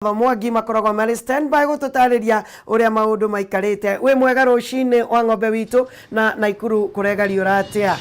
Mwangi makoragwo marĩ standby gũtũtarĩria ũrĩa maũndũ maikarĩte. Wĩ mwega rũcinĩ wa ng'ombe witũ na Naikuru kũregariũra atĩa?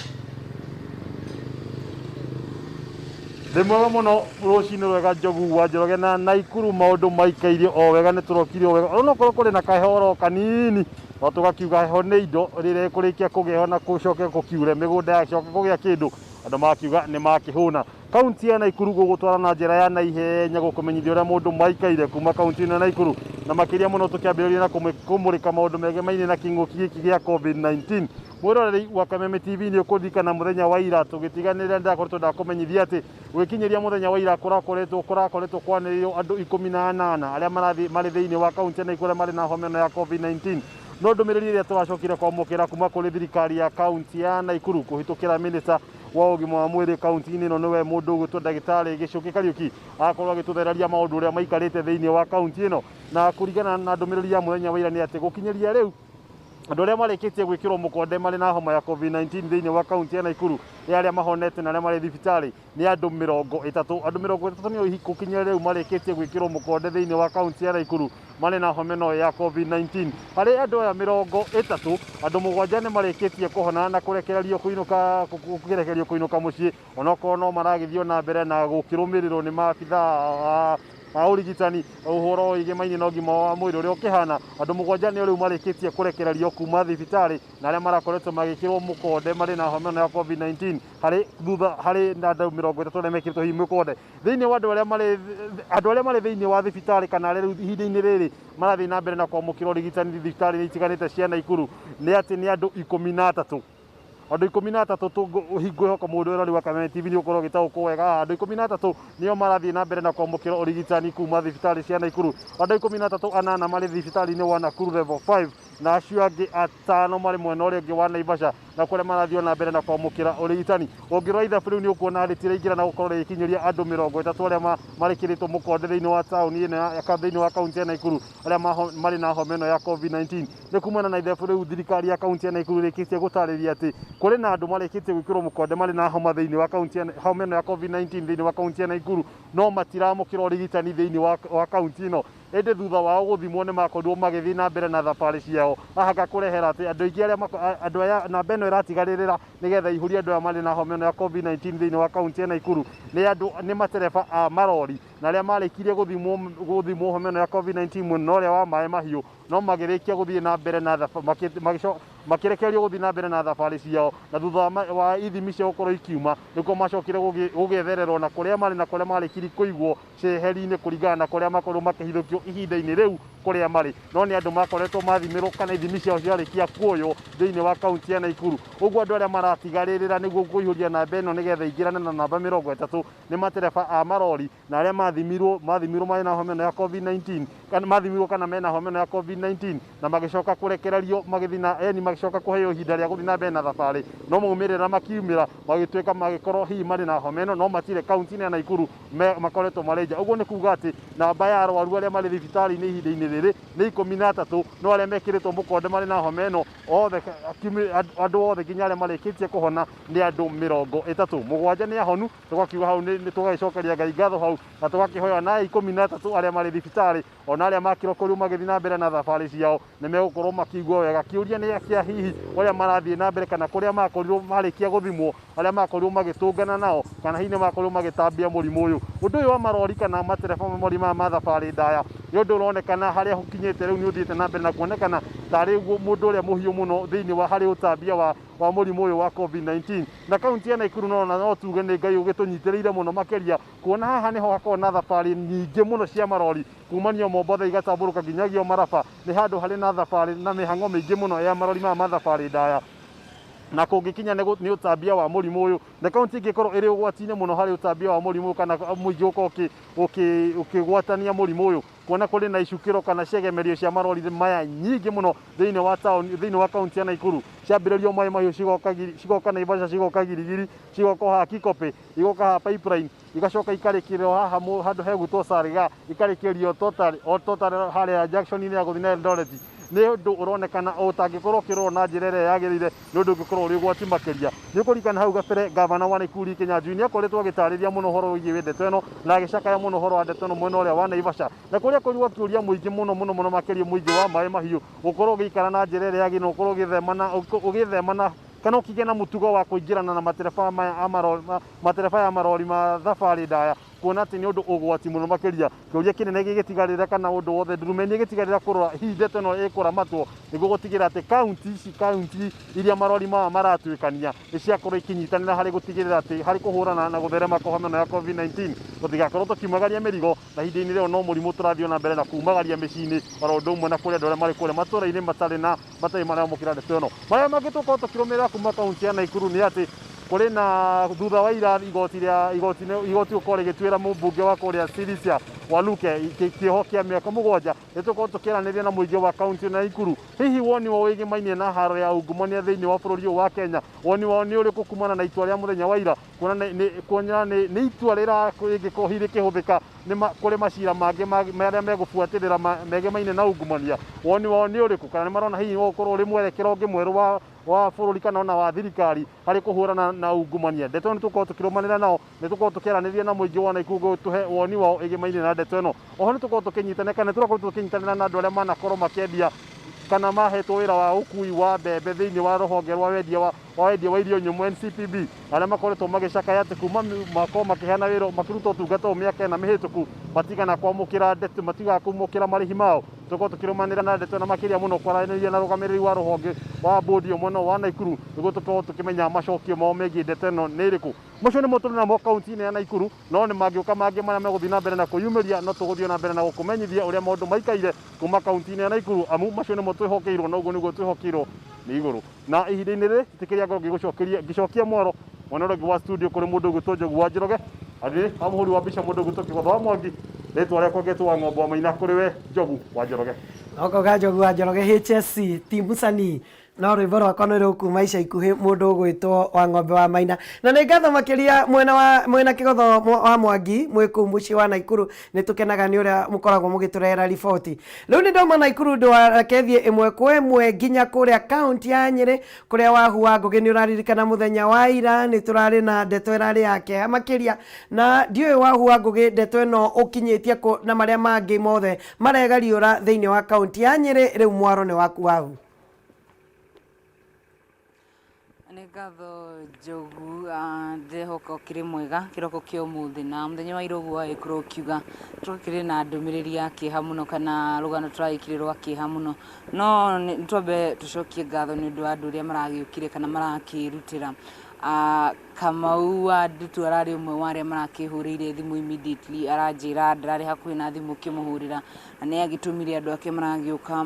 Ndĩ mwega mũno rũcinĩ rwega Njogu wa Njoroge na Naikuru maũndũ maikaire o wega nĩ tũrokire o wega onokorwo kũrĩ na kaheho oro kanini no tũgakiuga heho nĩ indo rĩrĩa ĩkũrĩkia kũgĩa heho na gũcoke gũkiure mĩgũnda yacoke kũgĩa kĩndũ andũ makiuga nĩ makĩhũna. Kaunti ya Naikuru gũgũtwara na njĩra ya naihenya gũkũmenyithia ũrĩa mũndũ maikaire kuma kaunti-inĩ ya Naikuru na makĩria mũno tũkĩambĩrĩria na kũmũrĩka maũndũ megemainie na kĩng'ũki gĩkĩ gĩa COVID-19. Mwĩroreri wa Kameme TV nĩ ũkũririkana mũthenya wa ira tũgĩtiganĩra ndĩrakoretwo ndakũmenyithia atĩ gũgĩkinyĩria mũthenya wa ira kũrakoretwo kwanĩrĩirwo andũ 18 arĩa marathiĩ marĩ thĩinĩ wa kaunti ya Naikuru arĩa marĩ na homa ĩno ya COVID-19. No ndũmĩrĩri ĩrĩa tũracokire kwamũkĩra kuma kũrĩ thirikari ya kaunti ya Naikuru kũhĩtũkĩra minista wa ũgima wa mwĩrĩ kaunti-inĩ ĩno nĩwe mũndũ ũgwĩtwo ndagĩtarĩ Gĩchũkĩ Kariũki akorwo agĩtũthereria maũndũ ũrĩa maikarĩte thĩinĩ wa kaunti ĩno na kũringana na ndũmĩrĩri ya mũthenya wa ira nĩ atĩ gũkinyĩria rĩu andũ arĩa marĩkĩtie gwĩkĩrwo mũkonde marĩ na homa ya COVID-19 thĩinĩ wa kaunti ya Naikuru nĩ arĩa mahonete na arĩa marĩ thibitarĩ nĩ andũ 30. Andũ 30 nĩo gũkinyĩria rĩu marĩkĩtie gwĩkĩrwo mũkonde thĩinĩ wa kaunti ya Naikuru marĩ na homa ĩno ya COVID-19. Harĩ andũ aya 30, andũ 7 nĩ marĩkĩtie kũhona na kũrekererio kũinũka kũrekererio kũinũka mũciĩ onokorwo no maragĩthiĩ na mbere na gũkĩrũmĩrĩrwo nĩ maabithaa a ũrigitani ũhoro wĩgĩmaine na ũgima wa mwĩrĩ ũrĩa ũkĩhana. Andũ 7 nĩo rĩu marĩkĩtie kũrekererio kuma thibitarĩ na arĩa marakoretwo magĩkĩrwo mũkonde marĩ na homa ĩno ya COVID-19 harĩ thutha harĩ na andũ 30 arĩa mekĩrĩtwo hihi mũkonde thĩinĩ wa andũ arĩa marĩ thĩinĩ wa thibitarĩ kana arĩa rĩu ihinda-inĩ rĩrĩ marathiĩ na mbere na kwamũkĩra ũrigitani thibitarĩ-inĩ itiganĩte cia Naikuru nĩ atĩ nĩ andũ 13. Andũ 13 ngwĩhoka mũndũ ũrĩa wa Kameme TV nĩ ũkorwo ũgĩtaũkwo wega. Andũ 13 nĩo marathiĩ na mbere na kwamũkĩra ũrigitani kuma thibitarĩ cia Naikuru. Andũ 13 anana marĩ thibitarĩ-inĩ wa Nakuru level 5 na acio angĩ 5 marĩ mwena ũrĩa ũngĩ wa Naivasha na kũrĩa marathiĩ na mbere na kwamũkĩra ũrigitani. Ũngĩrora ithabu rĩu nĩ ũkuona rĩtiraingĩra na gũkorwo rĩgĩkinyĩria andũ 30 arĩa marĩkĩrĩtwo mũkonde thĩinĩ wa taũni ĩno ya thĩinĩ wa kaunti ya Naikuru arĩa marĩ na homa ĩno ya COVID-19. Nĩ kumana na ithabu rĩu thirikari ya kaunti ya Naikuru ĩrĩkĩtie gũtarĩria atĩ kũrĩ na andũ marĩkĩtie gwĩkĩrwo mũkonde marĩ na homa thĩinĩ wa kaunti ya homa ĩno ya COVID-19 thĩinĩ wa kaunti ya Naikuru no matiramũkĩra ũrigitani thĩinĩ wa kaunti ĩno. Ĩndĩ thutha wao gũthimwo nĩ makorirwo magĩthiĩ na mbere na thabarĩ ciao. Haha ngakũrehera atĩ andũ aingĩ arĩa andũ aya namba ĩno ĩratigarĩrĩra nĩgetha ihũrie andũ aya marĩ na homa ĩno ya COVID-19 thĩinĩ wa kaunti ya Naikuru nĩ andũ nĩ matereba a marori na arĩa marĩkirie gũthimwo homa ĩno ya COVID-19 mwena ũrĩa wa maĩ mahiũ no magĩrĩkia gũthiĩ na mbere na makĩrekererio gũthiĩ na mbere na thabarĩ ciao na thutha wa ithimi ciao gũkorwo ikiuma nĩkuo macokire gũgĩethererwo na kũrĩa marĩ na kũrĩa marĩkirie kũigwo ceheri-inĩ kũringana na kũrĩa makorirwo makĩhithũkio ihinda-inĩ rĩu kũrĩa marĩ. No nĩ andũ makoretwo mathimĩrwo kana ithimi ciao ciarĩkia kuoywo thĩinĩ wa kaunti ya Naikuru. Ũguo andũ arĩa maratigarĩrĩra nĩguo kũihũria namba ĩno nĩgetha ĩingĩrane na namba 30 nĩ matereba a marori na arĩa mathimirwo marĩ na homa ĩno ya COVID-19 kana mathimirwo kana mena homa ĩno ya COVID-19 na magĩcoka kũrekererio magĩthiĩ na yani magĩcoka kũheo ihinda rĩa gũthiĩ na mbere na thabarĩ no maumĩrĩra makiumĩra magĩtuĩka magĩkorwo hihi marĩ na homa ĩno no matirĩ kaunti-inĩ ya Naikuru makoretwo marĩ nja. Ũguo nĩ kuga atĩ namba ya arwaru arĩa marĩ thibitarĩ-inĩ ihinda-inĩ rĩrĩ nĩ 13 no arĩa mekĩrĩtwo mũkonde marĩ na homa ĩno othe andũ othe nginya arĩa marĩkĩtie kũhona nĩ andũ 30. 7 nĩ ahonu tũgakiuga hau nĩ tũgagĩcokeria Ngai ngatho hau na tũgakĩhoya na 13 arĩa marĩ thibitarĩ ona arĩa makĩrokorirwo magĩthiĩ na mbere na thabarĩ ciao nĩ megũkorwo makĩigua wega. Kĩũria nĩ kĩa hihi ũrĩa marathiĩ na mbere kana kũrĩa makorirwo marĩkia gũthimwo arĩa makorirwo magĩtũngana nao kana hihi nĩ makorirwo magĩtambia mũrimũ ũyũ. Ũndũ ũyũ wa marori kana matereba marori maya ma thabarĩ ndaya nĩ ũndũ ũronekana harĩa ũkinyĩte rĩu nĩ ũthiĩte na mbere na kuonekana tarĩ guo mũndũ ũrĩa mũhiũ mũno thĩinĩ wa harĩ ũtambia wa mũrimũ ũyũ wa COVID-19. Na kaunti ya Naikuru no tuge nĩ Ngai ũgĩtũnyitĩrĩire mũno makĩria kuona haha nĩho hakoragwo na thabarĩ nyingĩ mũno cia marori kumania Mombatha igatambũrũka nginyagia Maraba. Nĩ handũ harĩ na thabarĩ na mĩhang'o mĩingĩ mũno ya marori maya ma thabarĩ ndaya na kũngĩkinya nĩ ũtambia wa mũrimũ ũyũ na kaunti ĩngĩkorwo ĩrĩ ũgwati-inĩ mũno harĩ ũtambia wa mũrimũ kana mũingĩ ũkorwo ũkĩgwatania mũrimũ ũyũ kuona kũrĩ na icukĩro kana ciegemerio cia marori maya nyingĩ mũno thĩinĩ wa taũni thĩinĩ wa kaunti ya Naikuru. Ciambĩrĩrio maĩ mahiũ cigoka Naivasha, cigoka Girigiri, cigoka haha Kikopey, igoka haha Pipeline, igacoka ikarĩkĩrĩrwo haha handũ hegwĩtwo Salgaa, ikarĩkĩrio Total o Total harĩa junction-inĩ ya gũthiĩ na Eldoret. Nĩ ũndũ ũronekana ũtangĩkorwo ũkĩrorwo na njĩra ĩrĩa yagĩrĩire, nĩ ũndũ ũngĩkorwo ũrĩ ũgwati makĩria. Nĩ ũkũririkana hau gabere gavana wa Naikuru Kinyanjui nĩ akoretwo agĩtarĩria mũno ũhoro wĩgiĩ ndeto ĩno na agĩcakaya mũno ũhoro wa ndeto ĩno mwena ũrĩa wa Naivasha, na kũrĩa kũrĩ gũkĩũria mũingĩ mũno mũno mũno makĩria mũingĩ wa maĩ mahiũ gũkorwo ũgĩikara na njĩra ĩrĩa yagĩrĩire, ũkorwo ũgĩthemana kana ũkĩgĩa na mũtugo wa kũingĩrana na matereba maya a marori, matereba ya marori ma thabarĩ ndaya, kuona atĩ nĩ ũndũ ũgwati mũno makĩria. Kĩũria kĩnene gĩgĩtigarĩra kana ũndũ wothe ndurumeni ĩgĩtigarĩra kũrora hihi ndeto ĩno ĩkũramatwo nĩguo gũtigĩrĩra atĩ kaunti ici, kaunti iria marori maya maratuĩkania nĩ ciakorwo ikĩnyitanĩra harĩ gũtigĩrĩra atĩ harĩ kũhũrana na gũtherema kwa homa ĩno ya COVID-19, tũtigakorwo tũkiumagaria mĩrigo na ihinda-inĩ rĩo no mũrimũ tũrathiĩ na mbere na kumagaria mĩciĩ-inĩ oro ũndũ ũmwe na kũrĩ andũ arĩa marĩ kũrĩa matũra-inĩ matarĩ na matarĩ maramũkĩra ndeto ĩno. Marĩa mangĩ tũkorwo tũkĩrũmĩrĩra kuma kaunti ya Naikuru nĩ atĩ kũrĩ na thutha wa ira igoti rĩa igoti igoti gũkorwo rĩgĩtuĩra mũmbunge wa kũrĩa Sirisia Waluke kĩoho kĩa mĩaka 7. Nĩ tũkorwo tũkĩaranĩria na mũingĩ wa kaunti ya Naikuru, hihi woni wao wĩgĩmainie na haro ya ungumania thĩinĩ wa bũrũri ũyũ wa Kenya, woni wao nĩ ũrĩkũ kumana na itua rĩa mũthenya wa ira, kuona nĩ itua rĩngĩkorwo hihi rĩkĩhũthĩka kũrĩ macira mangĩ marĩa megũbuatĩrĩra megemaine na ungumania, woni wao nĩ ũrĩkũ, kana nĩ marona hihi ũgũkorwo ũrĩ mwerekero ũngĩ mwerũ wa bũrũri kana ona wa thirikari harĩ kũhũrana na ungumania. Ndeto ĩno tũkorwo tũkĩrũmanĩra nao, nĩ tũkorwo tũkĩaranĩria na mũingĩ wa Naikuru gũtũhe woni wao ĩgĩmaine na ndeto ĩno. Oho nĩ tũkorwo tũkĩnyitanĩra kana nĩ tũrakorwo tũkĩnyitanĩra na andũ arĩa manakorwo makĩendia kana mahetwo wĩra wa ũkui wa mbembe thĩinĩ wa rũhonge rwa wendia wa irio nyũmũ NCPB, arĩa makoretwo magĩcakaya atĩ kuma makorwo makĩheana wĩra makĩruta ũtungata ũyũ mĩaka ĩna mĩhĩtũku matigana kwamũkĩra ndeto, matigana kwamũkĩra marĩhi mao. Tũkorwo tũkĩrũmanĩra na ndeto na makĩria mũno kwaranĩria na rũgamĩrĩri wa rũhonge wa bodi ĩyo mwena wa Naikuru nĩguo tũkorwo tũkĩmenya macokio mao megiĩ ndeto ĩno nĩ ĩrĩkũ. Macio nĩmo tũrĩ namo kaunti-inĩ ya Naikuru, no nĩ mangĩũka mangĩ marĩa megũthiĩ na mbere na kwĩyumĩria, no tũgũthiĩ na mbere na gũkũmenyithia ũrĩa maũndũ maikaire kuma kaunti-inĩ ya Naikuru, amu macio nĩmo twĩhokeirwo na ũguo nĩguo twĩhokeirwo nĩ igũrũ. Na ihinda-inĩ rĩrĩ tĩkĩria ngorwo ngĩcokia mwaro mwena ũrĩa ũngĩ wa studio kũrĩ mũndũ ũgwĩtwo Njogu wa Njoroge, arĩ wa mũhũri wa mbica mũndũ ũgwĩtwo Kĩgotho wa Mwangi, rĩtwa rĩakwa ngetwo wa Ng'ombe wa Maina, kũrĩ we Njogu wa Njoroge. Okoga Njogu wa Njoroge HSC ti mũcanii no rwĩmbo rwakwa nĩ rũkuma ica ikuhĩ mũndũ ũgwĩtwo wa Ng'ombe wa Maina. Na nĩ ngatho makĩria mwena Kĩgotho wa Mwangi mwĩ kũu mũciĩ wa Naikuru, nĩ tũkenaga nĩ ũrĩa mũkoragwo mũgĩtũrehera riboti. Rĩu nĩ ndauma Naikuru ndwarekethie ĩmwe kwa ĩmwe nginya kũrĩa kaunti ya Nyĩrĩ kũrĩa Wahu wa Ngũgĩ. Nĩ ũraririkana mũthenya wa ira nĩ tũrarĩ na ndeto ĩrarĩ ya kĩeha makĩria, na ndiũĩ Wahu wa Ngũgĩ ndeto ĩno ũkinyĩtie kũ na marĩa mangĩ mothe maregariũra thĩinĩ wa kaunti ya Nyĩrĩ. Rĩu mwaro nĩ waku Wahu. Nĩ ngatho Njogu, ndĩrehoka ũkĩrĩ mwega kĩroko kĩa ũmũthĩ. Na mũthenya wa ira ũguo wagĩkorwo ũkiuga tũkĩrĩ na ndũmĩrĩri ya kĩeha mũno kana rũgano tũragĩkire rwa kĩeha mũno, no nĩ twambe tũcokie ngatho nĩ ũndũ wa andũ arĩa maragĩũkire kana marakĩrutĩra. Kamau wa Ndutu ararĩ ũmwe wa arĩa marakĩhũrĩire thimũ immediately, aranjĩra ndararĩ hakuhĩ na thimũ ũkĩmũhũrĩra, na nĩ agĩtũmire andũ ake maragĩũka,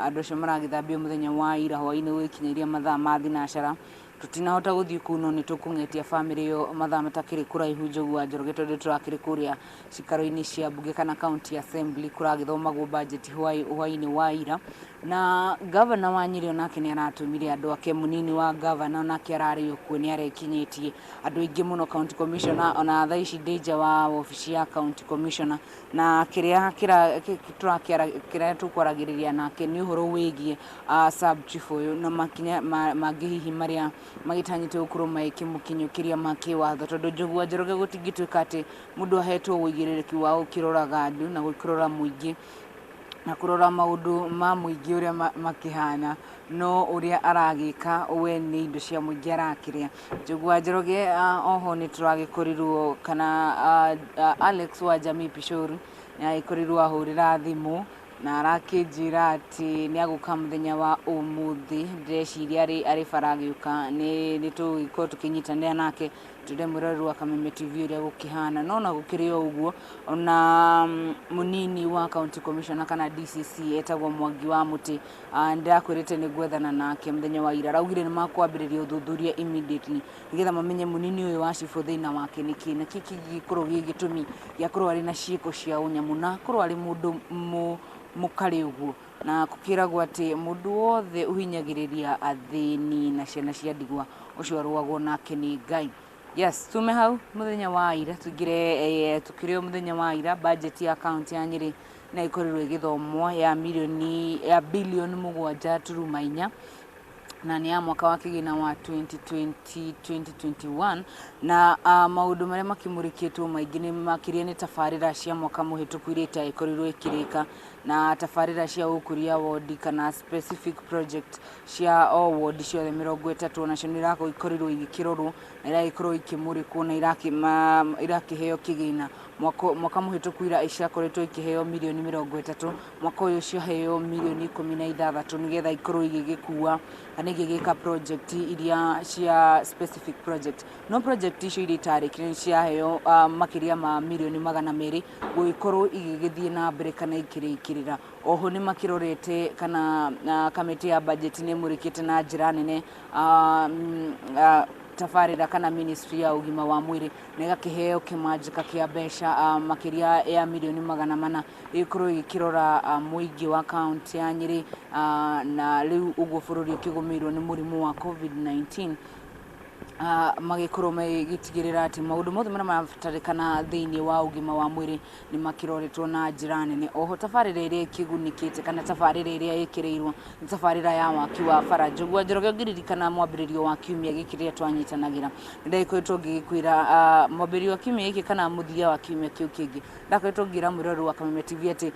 andũ acio maragĩthambio mũthenya wa ira hwaĩ-inĩ gũgĩkinyĩria mathaa ma thinacara. Tũtinahota gũthiĩ kũu no nĩ tũkũng'etia bamĩrĩ ĩyo mathaa matakĩrĩ kũraihu Njogu wa Njoroge, tondũ tũrakĩrĩ kũrĩa cikaro-inĩ cia mbunge kana county assembly kũragĩthomagwo budget hwaĩ-inĩ wa ira. Na gavana wa Nyĩrĩ onake nĩ aratũmire andũ ake, mũnini wa gavana onake ararĩ o kuo, nĩ arekinyĩtie andũ aingĩ mũno, county commissioner ona thaa ici ndĩ nja wa wabici ya county commissioner, na kĩrĩa kĩrĩa tũkwaragĩrĩria nake nĩ ũhoro wĩgiĩ sub chief ũyũ na makinya mangĩ hihi marĩa magĩtanyĩte gũkorwo magĩkĩmũkinyũkĩria ma kĩwatho, tondũ Njogu wa Njoroge gũtingĩtuĩka atĩ mũndũ ahetwo ũigĩrĩrĩki wa gũkĩroraga andũ na gũkĩrora mũingĩ na kũrora maũndũ ma mũingĩ ũrĩa makĩhana, no ũrĩa aragĩka we nĩ indo cia mũingĩ arakĩrĩa. Njogu wa Njoroge oho nĩ tũragĩkorirwo kana Alex wa Jamii Pishoru nĩ agĩkorirwo ahũrĩra thimũ na arakĩnjĩra atĩ nĩ agũka mũthenya wa ũmũthĩ. Ndĩreciria arĩ bara agĩũka, nĩ tũgũgĩkorwo tũkĩnyitanĩra nake tũre mwĩroreri wa Kameme TV ũrĩa gũkĩhana. No ona gũkĩrĩ o ũguo, ona mũnini wa county commissioner kana DCC etagwo Mwangi wa Mũtĩ, ndĩrakwĩrĩte nĩ ngwethana nake mũthenya wa ira, araugire nĩ makwambĩrĩria ũthuthuria immediately nĩgetha mamenye mũnini ũyũ wa cibũ thĩna wake nĩ kĩ, na kĩ kĩngĩkorwo gĩ gĩtũmi gĩa korwo arĩ na ciĩko cia ũnyamũ na akorwo arĩ mũndũ mũkarĩ ũguo. Na gũkĩragwo atĩ mũndũ wothe ũhinyagĩrĩria athĩni na ciana cia ndigwa ũcio arũagwo nake nĩ Ngai. Yes, tume hau mũthenya wa ira tũingĩre tukĩrĩ o mũthenya wa ira budget ya county ya Nyĩrĩ na ĩkorirwo ĩgĩthomwo ya mirioni ya bilioni 7.4, na nĩ ya mwaka wa kĩgĩna wa 2020 2021, na maũndũ marĩa makĩmũrĩkĩtwo maingĩ nĩ makĩria nĩ tabarĩra cia mwaka mũhĩtũku iria itagĩkorirwo ikĩrĩka, na tabarĩra cia ũkũria wodi kana specific project cia o wodi ciothe 30, onacio nĩ irakorirwo igĩkĩrorwo na iragĩkorwo ikĩmũrĩkwo na irakĩheo kĩgĩna. Mwaka mũhĩtũku ira ciakoretwo ikĩheo mirioni 30, mwaka ũyũ ciaheo mirioni 16 nĩgetha ikorwo igĩgĩkua kana igĩgĩka project iria cia specific project. No project icio iria itarĩkire nĩ ciaheo makĩria ma mirioni 200 gũgĩkorwo igĩgĩthiĩ na mbere kana ikĩrĩkĩrĩra. Oho nĩ makĩrorete kana kamĩtĩ ya budget nĩ ĩmũrĩkĩte na njĩra nene tabarĩra kana ministry ya ũgima wa mwĩrĩ, na ĩgakĩheo kĩmanjĩka kĩa mbeca makĩria ya mirioni 400 ĩgĩkorwo ĩgĩkĩrora mũingĩ wa kaunti ya Nyĩrĩ, na rĩu ũguo bũrũri ũkĩgũmĩirwo nĩ mũrimũ wa COVID-19, magĩkorwo magĩtigĩrĩra atĩ maũndũ mothe marĩa marabatarĩkana thĩinĩ wa ũgima wa mwĩrĩ nĩ makĩroretwo na njĩra nene. Oho tabarĩra ĩrĩa ĩkĩgunĩkĩte kana tabarĩra ĩrĩa ĩkĩrĩirwo nĩ tabarĩra ya waki wa bara. Njogu wa Njoroge, ũngĩririkana mwambĩrĩrio wa kiumia gĩkĩ rĩrĩa twanyitanagĩra, nĩ ndagĩkoretwo ngĩgĩkwĩra mwambĩrĩrio wa kiumia gĩkĩ kana mũthia wa kiumia kĩu kĩngĩ, ndakoretwo ngĩra mwĩroreri wa Kameme TV atĩ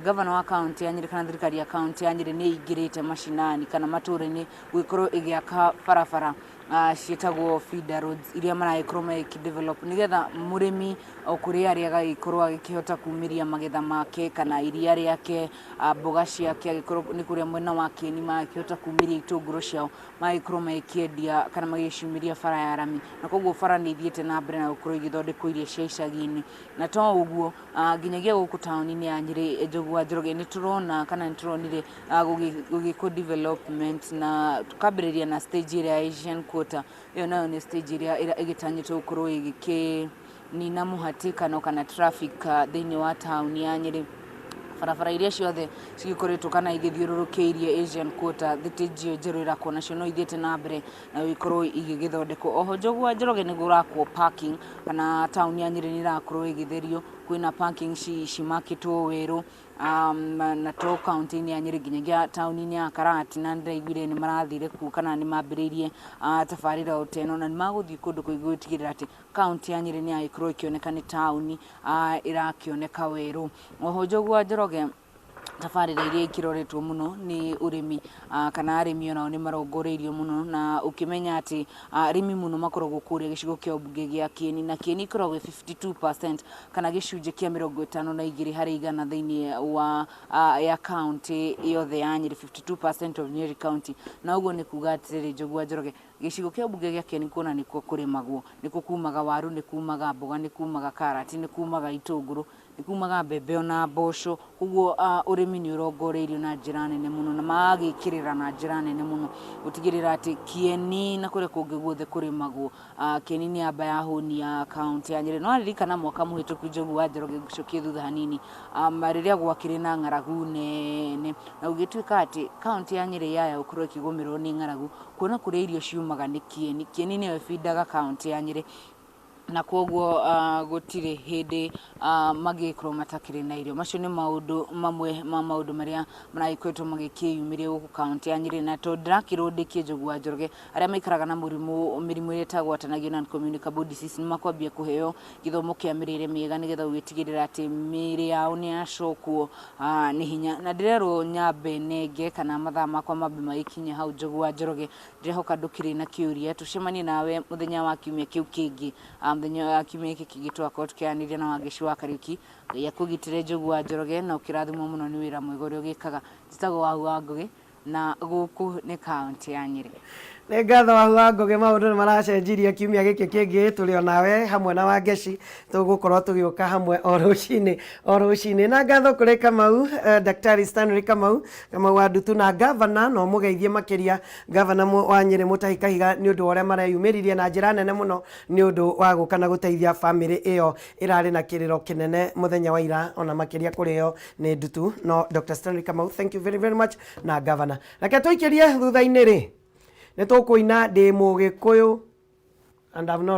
gavana wa kaunti ya Nyĩrĩ kana thirikari ya kaunti ya Nyĩrĩ nĩ ĩingĩrĩte macinani kana matũũra-inĩ gũgĩkorwo ĩgĩaka barabara ciĩtagwo feeder roads iria maragĩkorwo magĩkĩ nĩgetha mũrĩmi o kũrĩa arĩ agagĩkorwo agĩkĩhota kumĩria magetha make kana iria rĩake, mboga ciake, agĩkorwo nĩ kũrĩa mwena wa Kieni magakĩhota kumĩria itũngũrũ ciao, magagĩkorwo magĩkĩendia kana magĩciumĩria bara ya rami. Na koguo bara nĩ ithiĩte na mbere na gũkorwo igĩthondekwo iria cia icagi-inĩ, na to ũguo, nginyagia gũkũ taũni-inĩ ya Nyĩrĩ, Njogu wa Njoroge, nĩ tũrona kana nĩ tũronire gũgĩkwo development na tukambĩrĩria na stage ĩrĩa ya Asian Quarter. Ĩyo nayo nĩ stage ĩrĩa ĩgĩtanyĩtwo gũkorwo ĩgĩkĩnina mũhatĩkano kana traffic thĩinĩ wa taũni ya Nyĩrĩ. Barabara iria ciothe cigĩkoretwo kana igĩthiũrũrũkĩirie Asian Quarter, thitĩnji ĩyo njerũ ĩrakwo, nacio no ithiĩte na mbere na gũgĩkorwo igĩgĩthondekwo. Oho, Njogu wa Njoroge, nĩ kũrakwo parking kana taũni ya Nyĩrĩ nĩ ĩrakorwo ĩgĩtherio, kwĩna parking cimakĩtwo werũ, na to kaunti-inĩ ya Nyĩrĩ, nginyagia taũni-inĩ ya Karatina nĩndĩraiguire nĩ marathire kuo kana nĩ mambĩrĩirie tabarĩra o ta ĩno, na nĩ magũthiĩ kũndũ kũingĩ gũtigĩrĩra atĩ kaunti ya Nyĩrĩ nĩ yagĩkorwo ĩkĩoneka nĩ taũni ĩrakĩoneka werũ. Oho, Njogu wa Njoroge, tabarĩra iria ikĩroretwo mũno nĩ ũrĩmi, kana arĩmi onao nĩ marongoreirio mũno, na ũkĩmenya atĩ arĩmi mũno makoragwo kũrĩa gĩcigo kĩa ũmbunge gĩa Kieni, na Kieni ĩkoragwo ĩ 52% kana gĩcunjĩ kĩa 52% thĩinĩ wa ya kaunti yothe ya Nyĩrĩ, 52% of Nyeri County. Na ũguo nĩ kuga atĩrĩrĩ, Njogu wa Njoroge, gĩcigo kĩa ũmbunge gĩa Kieni kuona nĩkuo kũrĩmagwo, nĩkuo kumaga waru, nĩ kumaga mboga, nĩ kumaga karati, nĩ kumaga itũngũrũ, nĩ kumaga mbembe ona mboco. Koguo ũrĩmi nĩ ũrongoreirio na njĩra nene mũno na magagĩkĩrĩra na njĩra nene mũno gũtigĩrĩra atĩ Kieni na kũrĩa kũngĩ guothe kũrĩmagwo, Kieni nĩ amba yahũnia kaunti ya Nyĩrĩ. No aririkana mwaka mũhĩtũku, Njogu wa Njoroge, ngũcokie thutha hanini, rĩrĩa gwakĩrĩ na ng'aragu nene na gũgĩtuĩka atĩ kaunti ya Nyĩrĩ yaya gũkorwo ĩkĩgũmĩrwo nĩ ng'aragu, kuona kũrĩa irio ciumaga nĩ Kieni. Kieni nĩyo ĩbindaga kaunti ya Nyĩrĩ, na koguo gũtirĩ hĩndĩ mangĩgĩkorwo matakĩrĩ na irio. Macio nĩ maũndũ mamwe ma maũndũ marĩa maragĩkoretwo magĩkĩyumĩria gũkũ kaunti ya Nyĩrĩ. Na tondũ ndĩrakĩrwo ndĩkie, Njogu wa Njoroge, arĩa maikaraga na mũrimũ mĩrimũ ĩrĩa ĩtagwatanagio, non communicable disease, nĩ makwambia kũheo gĩthomo kĩa mĩrĩre mĩega nĩgetha gũgĩtigĩrĩra atĩ mĩĩrĩ yao nĩ yacokwo nĩ hinya. Na ndĩrerwo nyambe nenge kana mathaa makwa mambe magĩkinye hau. Njogu wa Njoroge, ndĩrehoka ndũkĩrĩ na kĩũria. Tũcemanie nawe mũthenya wa kiumia kĩu kĩngĩ, mũthenya wa kiumia gĩkĩ kĩngĩ tũgakorwo tũkĩaranĩria na Wangeci wa Kariũki. Ngai akũgitĩre, Njogu wa Njoroge, na ũkĩrathimwo mũno nĩ wĩra mwega ũrĩa ũgĩkaga. Njĩtagwo Wahu wa Ngũgĩ na gũkũ nĩ kaunti ya Nyĩrĩ. Nĩ ngatho, Wahu wa Ngũgĩ. Maũndũ nĩ maracenjirie. Kiumia gĩkĩ kĩngĩ tũrĩ o nawe hamwe na Wangeci, tũgũkorwo tũgĩũka hamwe o rũcinĩ o rũcinĩ. Na ngatho kũrĩ Kamau, Daktari Stanley Kamau, Kamau wa Ndutu, na gavana, no mũgeithie makĩria gavana wa Nyĩrĩ Mutahi Kahiga nĩ ũndũ wa ũrĩa mareyumĩririe na njĩra nene mũno nĩ ũndũ wa gũka na gũteithia bamĩrĩ ĩyo ĩrarĩ na kĩrĩro kĩnene mũthenya wa ira, ona makĩria kũrĩo nĩ ndutu. No Dr. Stanley Kamau, thank you very very much, na gavana. Reke tũikĩrie thutha-inĩ rĩ, nĩ tũkũina "Ndĩ Mũgĩkũyũ" and I've no.